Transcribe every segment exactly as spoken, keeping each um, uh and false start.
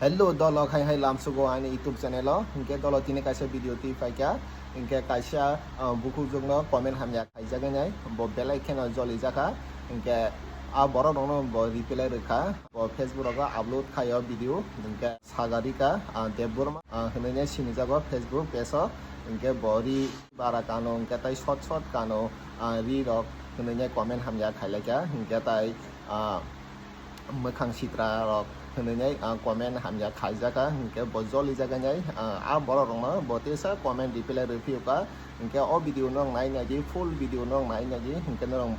Hello dolo, khai hai lamsugo ani YouTube channel o. Hinkhe dolo tini kaisa video twi phaikha. Hinkhe kaisa, ah, bukhukjwkno comment hamya khaijaknai. Bo belai kheno jolijakha. Hinkhe a borok rokno bo reply rwkha. Bo Facebook rogo upload khaio video. Hinkhe Sagarika, ah, Debbarma, ah, hinwi nai sinijago Facebook page o. Hinkhe bo ri bara kano, hinkhe tai sot sot kano, ah, ri rok hinwi nai comment hamya khailaikha. Hinkhe tai, ah, mwkhang sitra rok hinwi nai, ah, comment hamya khaijakha, hinkhe bo jolijaknai, ah, a borok rokno bo tesa comment reply rwphiyokha. Hinkhe o video no nai nai di, full video no nai nai di, hinkhe norok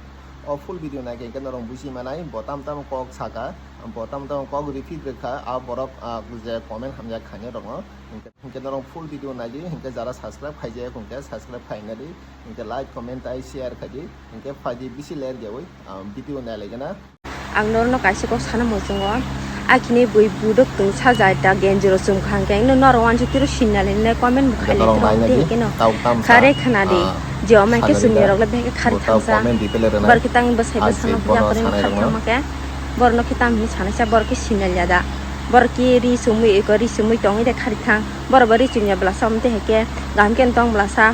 o full video nai khe hinkhe norok buji manai, bo tam tam kok saka, bo tam tam kok repeat rwkha, a borok, ah, je comment hamya khainai rokno. Hinkhe, hinkhe norok full video nai di, hinkhe jara subscribe khaijak, hinkhe subscribe khaina di, hinkhe like, comment tai share khai di, hinkhe phai di bisi ler gewi, ah, video nai lai gana. Ang norokno kaisa kok sana muchungo, akini bui budok tong sajai ta genjiro chum kha, hinkhe ino norok wansuk tiro sinna le nai comment bo khai le tiro hinkhe no khare khana di, je omai khe chumya rok le beke khare thangsa, bar khe tang bwsai bwsano yapri khare thangma khe, borok no khe tam hinwi sanai sa, borok khe sinna liya da, borok khe ri chumui eko ri chumui tongwi de khare thang, borok bo ri chumya bwlasa omo twi hai khe kaham khe tong bwlasa,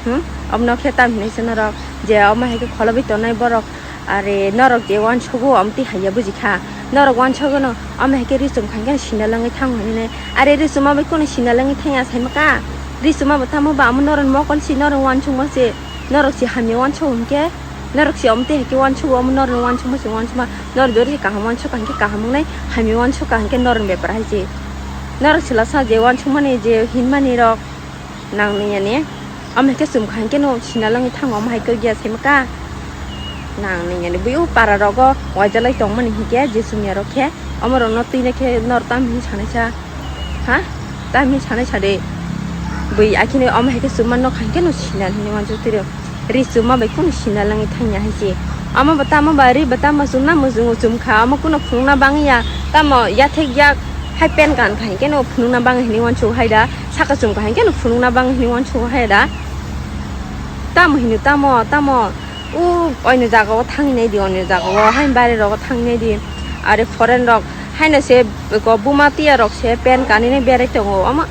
hmm, omo no khe tam hinwi se norok je omo hai khe kholobwi tongnai borok. Are norok je wansugo omo twi haiya buji kha. Norok wansugo no omo hai khe ri chum kha hinkhe sinna langwi thango hinwi. Are ri chuma bai kunu sinna langwi thangya saima ka. Ri chuma bo tamo ba amo norok mokol si norok wansukma se. Norok si hamya wansugo hinkhe. Norok si omo twi hai khe wansugo omo norok wansukma se wansukma. Norok jori kaham wansuk kha hinkhe kaham wngnai. Hamya wansuk kha hinkhe norok bepar hai se. Norok sila sa je wansukmani je hinmani rok. Nang niyani, omo hai khe chum kha hinkhe no sina langwi thango, omo hai khe giya saima ka. Nang niyani, bui o para rogo wajalai tongmani hinkhe je chumya rok khe, omo rok no twi na khe nor tam hinwi sanai sa, ha? Tam hinwi sanai sa de. Bui akhini omo hai khe chuma no kha hinkhe no sina hinwi wansuk twi rw. Ri chuma bai kunu sina langwi thangya hai se. Omo bo tamo ba ri bo tamo chumna muchungo chum kha. Omo kunu phunukna bangya. Tamo yathek yak hai pen kan kha hinkhe no phunukna bangwi hinwi wansuk hai da. Saka chum kha hinkhe no phunukna bangwi hinwi wansuk hai da. Tamo hino tamo, tamo. O oino jaga o thangwi nai di, oino jaga o hai baire rogo thangwi nai di. Are foreign rok haino se ko buma tiya rok se pen kanwi nai berai tongo. Omo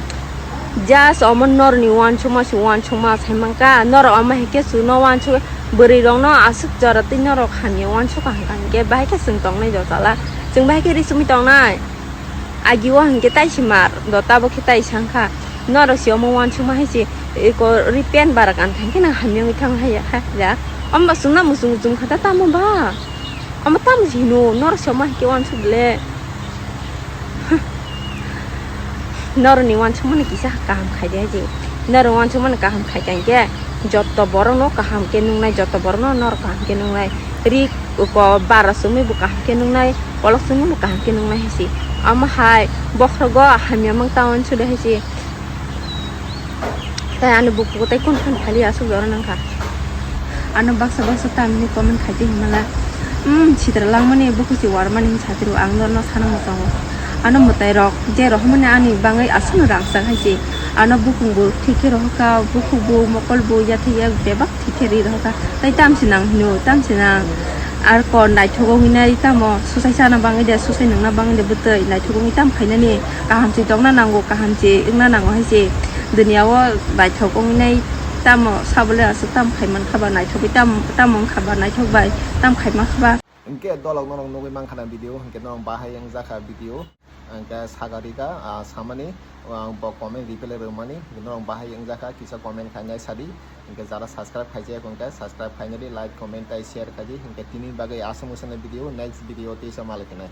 Just omo norni wansukma se wansukma saimanka, norok omo hai khe chwngno wansuk, bwrwi rokno aswk jora twi norok hamya wansuk kaham kaham khe bahai khe chwng tongnai do chala, chwng bahai khe ri chumui tongnai. Agi o hinkhe tai se mar do, tabuk khe tai se wngkha, norok se omo wansukma hai se eko ri pen bara kan kha hinkhe nang hamya wngwi thang hai ya, omo ba chwngno muchung muchung kha ta tamo ba, omo tamo se hino norok se omo hai khe wansuk le. Norokni wansukmani kisa kaham khai di hai di. Norok wansukmani kaham khai kha hinkhe joto borokno kaham khe nuknai, joto borokno norok kaham khe nuknai. Ri ko bara chumui bo kaham khe nuknai, kolok chumui bo kaham khe nuknai hai se. Omo hai bokhorogo hamya mang ta wansuk di hai se. Tai ani bukugo tai kun khan phali aswk jora nang kha. Ano baksa baksa tamni comment khai twi hwnmala. Hmm, sitra langmani buku si warmani hin satiro ang norno sana mwtango. Ano mwtai rok je rohormani ani bangwi aswkno rangchak hai se. Ano bukung bo thik khe rohorkha, bukhuk bo mokol bo yathek yak bebak thik khe ri rohorkha. Tai tam se nang hino, tam se nang. Ar ko naithok wngwi nai tamo susai sana bangwi de, susai nungna bangwi de bwtwi naithok wngwi tam khainani. Kaham se tongna nango, kaham se wngna nango hai se. Duniya o naithok wngwi nai tamo sabole aswk tam khai mankha ba naithok bai tam, tamo wngkha ba naithok bai tam khai mankha ba. Hinkhe dolok norok nugwi mankha na video, hinkhe norok bahai wngjakha video. Hinkhe Sagarika, ah, samani, ah, bo comment reply rwmani, norok bahai wngjakha kisa comment khainai sadi. Hinkhe jara subscribe khaijak hinkhe subscribe khainai di, like, comment tai share khaidi. Hinkhe tini bagwi aswk mosana video, next video tei sa malai khenai.